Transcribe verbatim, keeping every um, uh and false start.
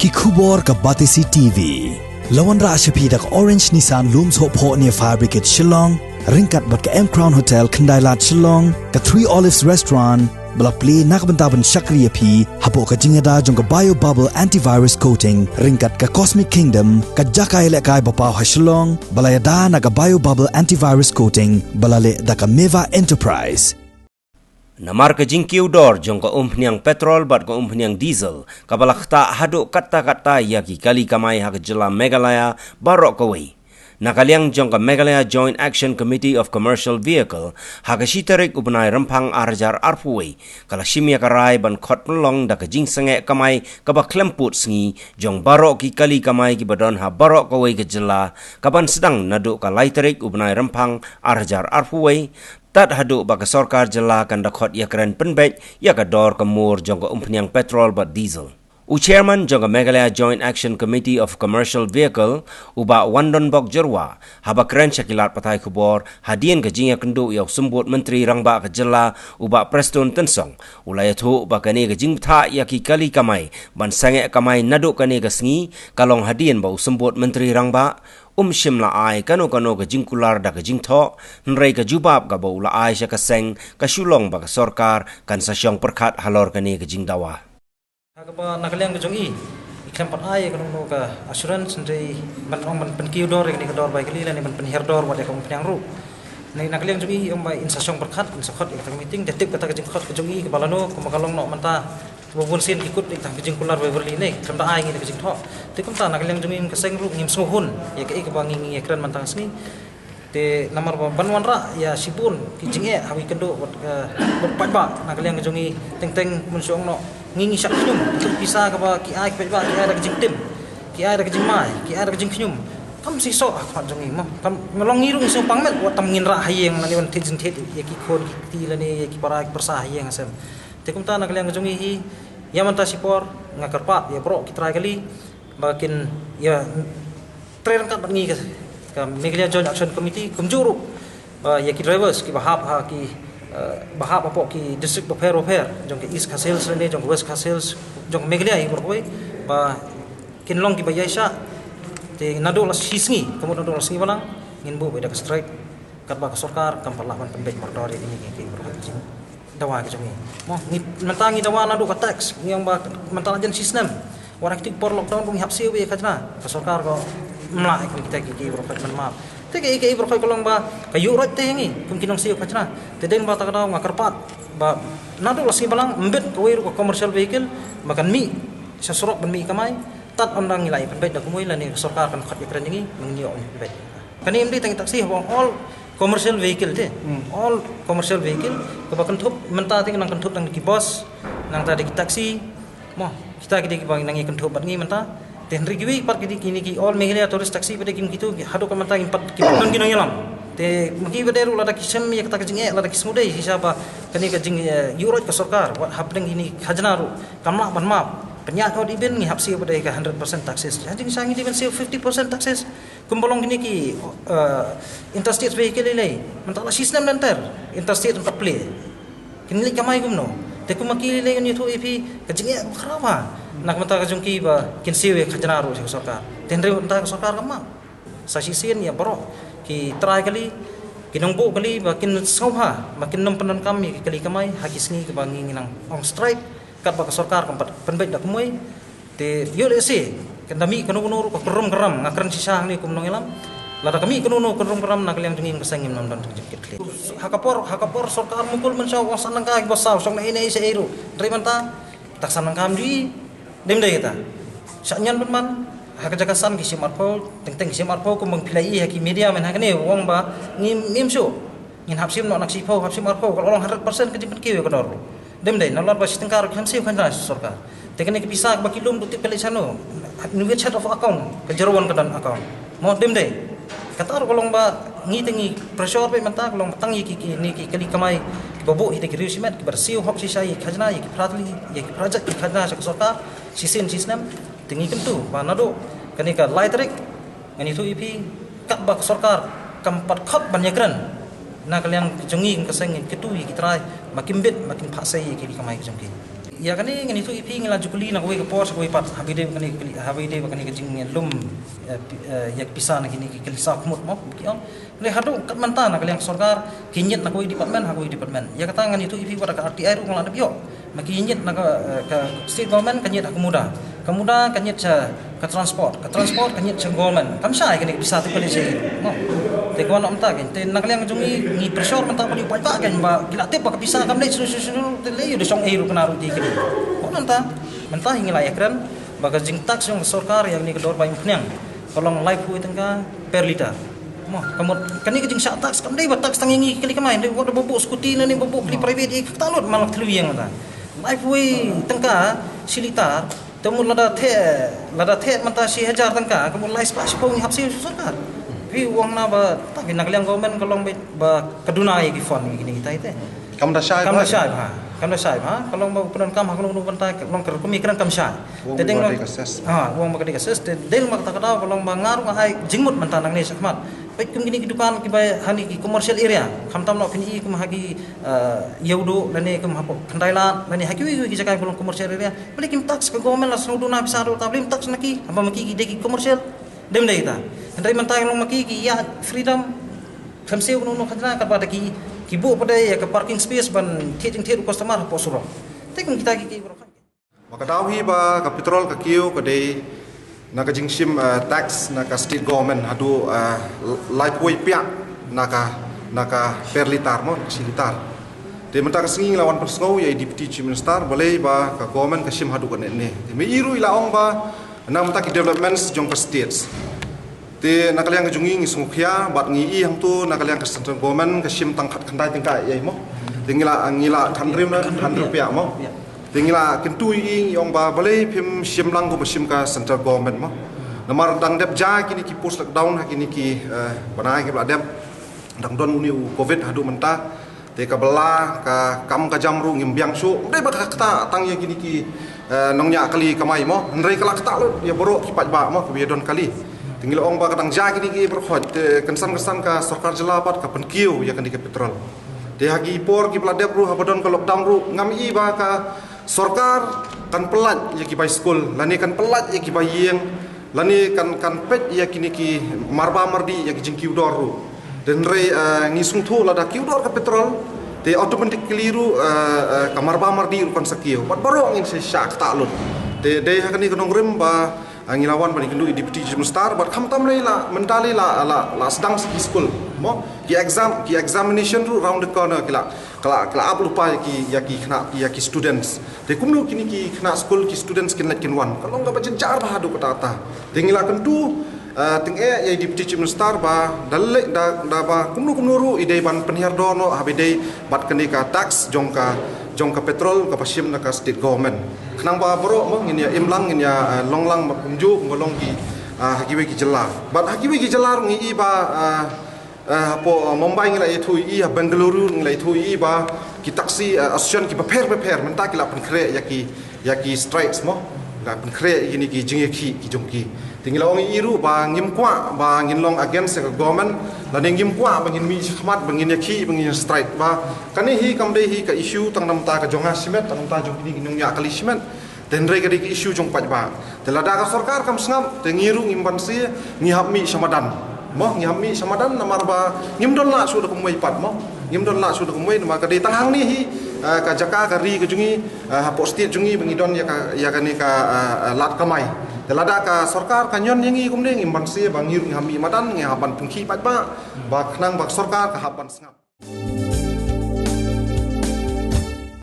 Ki khubor ka Batesi T V. La wanrah sha phi da ka Orange Nissan Lum Sohphoh near Fire Brigade Shillong, ryngkat bad ka M Crown Hotel Khyndailad Shillong, ka Three Olives Restaurant, ba la plie na ka bynta ban shakri ïa phi hapoh ka jingïada jong ka Bio Bubble Antivirus Coating, ryngkat ka Cosmic Kingdom, ka jaka ïalehkai ba paw ha Shillong, ba la ïada na ka Bio Bubble Antivirus Coating, ba la leh da ka Meva Enterprise. Namar ka jingkiew dor jong ka umphniang petrol bad ka umphniang diesel, kaba la ktah haduh katta katta ïa ki kali kamai ha ka jylla Meghalaya baroh kawei. Na ka liang jong ka Meghalaya Joint Action Committee of Commercial Vehicle, ha ka shi tarik u bnai Rymphang ar hajar arphew wei, ka la shim ïa ka rai ban khot pynlong da ka jingsangeh kamai kaba khlem pud sngi jong baroh ki kali kamai kiba don ha baroh kawei ka jylla, kaban sdang naduh ka lai tarik u bnai Rymphang ar hajar arphew wei, tad haduh ba ka sorkar jylla kan da khot ïakren pynbeit ïa ka dor ka mur jong ka umphniang petrol bad diesel. U chairman jong ka Meghalaya Joint Action Committee of Commercial Vehicle, u Bah Wandonbok Jyrwa, haba kren sha ki lad pathai khubor hadien ka jingïakynduh ïa u Symbud Myntri Rangbah ka jylla, u Bah Prestone Tynsong, u la ïathuh ba kane ka jingbthah ïa ki kali kamai ban sangeh kamai naduh kane ka sngi ka long hadien ba u Symbud Myntri Rangbah um shym la ai kano kano ka jingkular da ka jingthoh, hynrei ka jubab kaba u la ai sha ka seng ka shu long ba ka sorkar kan sa shong pyrkhat halor kane ka jingdawa. Ha kaba na ka liang ka jong i, i khlem pat ai kano kano ka assurance, hynrei ban ong ban pynkiew dor ïa kane ka dor bai kali lane ban pynhiar dor wat ïa ka umphniang ruh. Na ka liang jong i, i ong ba in sa shong pyrkhat, in sa khot ïa kata ka meeting, da tip kata ka jingkhot ka jong i kaba lano, kumba ka long noh mynta, ba bun sien ki kut ïa ka jingkular bai byrli ne, khlem da ai ngi da ka jingthoh. Te kumta na ka liang jong ngi ka seng ruh ngim sngewhun ïa kaei kaba ngi ngi ïakren mynta ka sngi. Te namar ba ban wanrah ïa shibun ki jingeh ha wi kynduh bad ka, bad paidbah, na ka liang ka jong ngi teng teng mynshuwa ong noh, ngi ngi shah khñium, ki pisa kaba ki ai ki paidbah ki ai da ka jingtim, ki ai da ka jingmai, ki ai da ka jingkhñium. Kam shisha ha khmat jong ngi mo. Kam, nga long ngi ruh ngi sngewpang met wat tam ngin rah ha ïing lane wan thied jingthied ïa ki khun ki kti lane ïa ki para ki pyrsa ha ïing ha sem. Te kumta na ka liang ka jong ngi hi, ïa mynta shipor nga kyrpad ïa baroh ki trai kali ba kin ïa trei ryngkat bad ngi ka, ka Meghalaya Joint Action Committee, kumjuh ruh ba ïa ki drivers kiba hap ha ki, eh, ba hap hapoh ki district bapher bapher jong ka East Khasi Hills lane jong ka West Khasi Hills, jong ka Meghalaya hi baroh kawei, ba kin long kiba ïaishah. Te naduh la shi sngi, ka mut naduh la sngi balang ngin buh beit da ka strike katba ka sorkar kam pat lah ban pynbeit mardor ïa kine ki, ki baroh ki jingdawa ki jong ngi. Mo, ngi mynta ngi dawa naduh ka tax, ngi ong ba mynta la jan shi snem. Wat ha kito ki por lockdown ruh ngi hap siew ïa ka khajna, ka sorkar kam lah ïa kita ki, ki baroh ki ban map. Te ki, ki baroh ka long ba ka ïuh roit te ngi kum ki nongsiew khajna. Te dei ba ta ka daw nga kyrpad ba naduh la sngi balang, mbit kawei ruh ka commercial vehicle ba kan mih sha surok ban mih kamai, tad ynda ngi la ïa pynbeit da kumwei lane ka sorkar kan khot ïakren ïa ngi, ngin ïoh pynbeit. Kane ym dei tang taxi, haba ong all commercial vehicle te. Hmm. All commercial vehicle kaba kynthup mynta te nang kynthup tang ki bus, nangta dei ki taxi. Mo, kita ki dei kiba nang ïa kynthup bad ngi mynta. Te hynrei kiwei pat ki dei kine ki All Meghalaya Tourist Taxi pat dei kim kitu, haduh ka mynta kim pat kim pat don ki nongïalam. Te ma ki ba dei ruh lada ki shem ïa kata ka jingeh, lada ki sngewdei shisha ba kane ka jing, eh, ïuh roit ka sorkar, wat hapdeng kine ki khajna ruh kam lah ban map. Pynïaid odd even ngi hap siew pat dei ka hundred percent taxes. Ha jingshisha ngi dei ban siew fifty percent taxes. Kumba long kine ki, eh, interstate vehicle lei lei. Mynta la shi snem lynter interstate ym pat plie. Kin leit kamai kumno? Te kum ma ki lei lei ngan ïathuh ïa phi ka jingeh ba khraw ha. Na ka bynta ka jong ki ba kin siew ïa ka khajna ruh sha ka sorkar. Te hynrei mynta ka sorkar kam map. Sa shisien ïa baroh ki trai kali, ki nongbuh kali ba kin sngewbha ba kin nym pyndonkam ïa ki kali kamai ha ki sngi kiba ngi ngi nang ong strike. Katba ka sorkar kam pat pynbeit da kumwei. Te ïoh lehse kan da mih kano kano ruh ka kynrum kynram, nga kren shisha hangne kum nongïalam. Lada ka mih kano kano kynrum kynram na ka liang jong ngi ka seng ngim nang don jingkit khlieh. Ha ka por, ha ka por sorkar Mukul Mynsaw ong sa nangka kiba saw, shong na ei na ei sha ei ruh. Hynrei mynta tak sa nangka ym ju i. Dei ym dei kata? Shah ñion bad man ha ka jaka san ki shim arphew, teng teng ki shim arphew, kumba phi la i ha ki media mynta hangne, ong ba ngim, ngim shuh. Ngin hap shim noh na ka shiphew, hap shim arphew, ka long hundred percent ka jingpynkiew ïa ka dor ruh. Dei ym dei, nalor ba shi tyngka ruh ki hap siew khajna sha sorkar. Te kane ka pisa kaba ki lum ruh tip ka leit shano. In which head of account ka jyrwan ka don account? Mo, dei ym dei? Kata ruh ka long ba ngi te ngi pressure beit mynta, ka long ba tang ïa ki, kine ki kali kamai kiba buh hi da ki riew shimet, kiba da siew hok shisha ïa ki khajna, ïa ki phra tylli, ïa ki phra jait ki khajna sha ka sorkar shisien shi snem. Te ngi kyntu ba naduh kane ka lai tarik, ngan ïathuh ïa phi, katba ka sorkar kam pat khot ban ïakren, na ka liang jong ngi kum ka seng ngin kyntu ïa ki trai ba kim bit, ba kin phah sei ïa ki kali kamai ka jong ki. Ïa kane ngan ïathuh ïa phi, ngi la ju kylli na kawei ka por sha kawei pat, haba ïadei bad kane ka, haba ïadei bad kane ka jingïalum, eh, pi-, eh, ïa ka pisa na kine ki kali saw khmut mo, ki ong. Hynrei haduh katne mynta na ka liang ka sorkar ki ñiad na kawei department ha kawei department. Ïa kata ngan ïathuh ïa phi, wat ka R T I ruh nga la dep ïoh. Ma ki ñiad na ka, eh, ka state government ka ñiad ha ka MUDA. Ka MUDA ka ñiad sha ka transport, ka transport ka ñiad sha government. Kam shai kane ka pisa te pale sha i, mo. Te ka wan mynta kein, te na ka liang jong ngi, ngi pressure mynta pale u paidbah kein ba ki la tip ba ka pisa kam leit shuh shuh shuh, te lei u da shong ei ruh kane ruh te kane. Ko mynta, mynta hi ngi la ïakren ba ka jingtax jong ka sorkar ïa kane ka dor bai umphniang ka long laiphew tyngka per litre. Mo, ka mut kane ka jingshah tax kam dei ba tax tang ïa ngi ki kali kamai, dei wat ba buh scooty ne ba buh kali private, ïa kata lut man la ka thliew ïing mynta. Laiphew tyngka shi litre. Te mut lada theh, lada theh mynta shi hajar tyngka, ka mut lai spah shiphew ngi hap siew sha sorkar. Phi ong na ba, ta phi na ka liang government ka long ba, ba ka duna ïa ki fund ïa kine kitai te. Kam da shai Kam bha. da shai bha, kam da shai bha. Ka long ba u pyndonkam ha kano kano ka bynta, ka long ka rukmi kren kam shai. Wong Te dei ba long dei ka ses. Ha, wong ba ka dei ka ses. Te dei long ba kata ka daw ka long ba nga ruh nga ai jingmut mynta nangne shakhmat. Peit kum kine ki dukan kiba ha kine ki commercial area. Khamtam noh phin i kum ha ki, eh, Ïewduh lane kum hapoh Khyndailad lane ha kiwei kiwei ki jaka ba long commercial area. Balei kim tax, ka government la sngewduna pisa ruh, ta balei kim tax na ki? Haba ma ki ki dei ki commercial. Dei ym dei ta. Hynrei mynta long ma ki ki ïa freedom. Khlem siew kano kano khajna, katba da ki, ki buh pat ïa ka parking space ban thied jingthied u customer hapoh surok. Te kum kita ki ki baroh. Ma ka daw hi ba ka petrol ka kiew ka dei na ka jingshim, eh, tax na ka state government haduh, eh, laiphew ïa na ka, na ka per litre mo, na ka shi litre. Te mynta ka sngi ngi la wan pynsngew ïa i Deputy Chief Minister balei ba ka government ka shim haduh kane ne. Te ma i ruh i la ong ba na mynta ki developments jong ka states. Te na ka liang ka jong ngi ngi sngewkhia bad ngi i hangto na ka liang ka central government ka shim tang khat khyndai tyngka ïa i mo. Te ngi la, ngi la khyndai na khyndai rupiah mo. Te ngi la kyntu ïa i, ngi ong ba balei phim shim lang kumba shim ka central government mo. Namar dang dep jia kine ki post lockdown ha kine ki, eh, bnai kiba la dep, dang don une u covid haduh mynta. Te ka bylla, ka kam ka jam ruh ngim biang shuh. Ym dei ba ka ktah tang ïa kine ki, eh, nongñiah kali kamai mo. Hynrei ka la ktah lut ïa baroh ki paidbah mo, kiba ïa don kali. Te ngi la ong ba ka dang jia kine ki baroh, te kynsan kynsan ka sorkar jylla pat ka pynkiew ïa kane ka petrol. Te ha ki por kiba la dep ruh haba don ka lockdown ruh ngam i ba ka sorkar kan pyllait ïa ki bai skul lane kan pyllait ïa ki bai ïing. Lane kan, kan peit ïa kine ki marba mardi ïa ki jingkiew dor ruh. Te hynrei, eh, ngi sngewthuh lada kiew dor ka petrol, te automatically ruh, eh, eh, ka marba mardi ruh kan sa kiew. Bad baroh ngin sa shah ktah lut. Te dei ha kane ka nongrim ba, eh, ngi la wan ban ïakynduh ïa i Deputy Chief Minister, bad khamtam lei la, mynta lei la, la, la sdang sa ki skul. Mo, ki exam, ki examination ruh round the corner ki la. Ka la, ka la ap lypa ïa ki, ïa ki khynnah, ïa ki students. Te kumno kine ki khynnah skul, ki students kin leit kin wan. Ka long kaba jynjar bha haduh katta katta. Te ngi la kyntu, eh, tyngeh ïa i Deputy Chief Minister ba da leh, da, da ba kumno kumno ruh i dei ban pynhiar dor noh haba ïadei bad kane ka tax jong ka, jong ka petrol kaba shim na ka state government. Khnang ba baroh mo ngin ïa im lang, ngin ïa, eh, long lang ba kumjuh kumba long ki, ah, ha kiwei ki jylla. Bad ha kiwei ki jylla ruh ngi i ba, ah, Eh, hapoh, eh, Mumbai ngi la ïathuh ïa i, ha Bengaluru ngi la ïathuh ïa i ba ki taxi, eh, association kiba pher bapher mynta ki la pynkhreh ïa ki, ïa ki strikes mo. Ki la pynkhreh ïa kine ki jingïakhih ki jong ki. Te ngi la ong ïa i ruh ba ngim kwah ba ngin long against ïa ka government, lane ngim kwah ba ngin mih shakhmat ba ngin ïakhih ba ngin strike ba. Kane hi kam dei hi ka issue tang namar ka jong nga shimet, tang namar jong kine ki nongñiah kali shimet. Te hynrei ka dei ka issue jong paidbah. Te lada ka sorkar kam sngap, te ngi ruh ngim banse, ngi hap mih sha madan. Mo, ngi hap mih sha madan namar ba ngim don lah shuh da kumwei pat mo. Ngim don lah shuh da kumwei namar ka dei tang hangne hi, eh, ka jaka ka ri ka jong ngi, eh, hapoh state jong ngi ba ngi don ïa ka, ïa kane ka, eh, eh, lad kamai. Te lada ka sorkar ka ñion ïa ngi kumne ngim banse ba ngi ruh ngi hap mih madan, ngi hap ban pynkit paidbah, ba khnang ba ka sorkar ka hap ban sngap.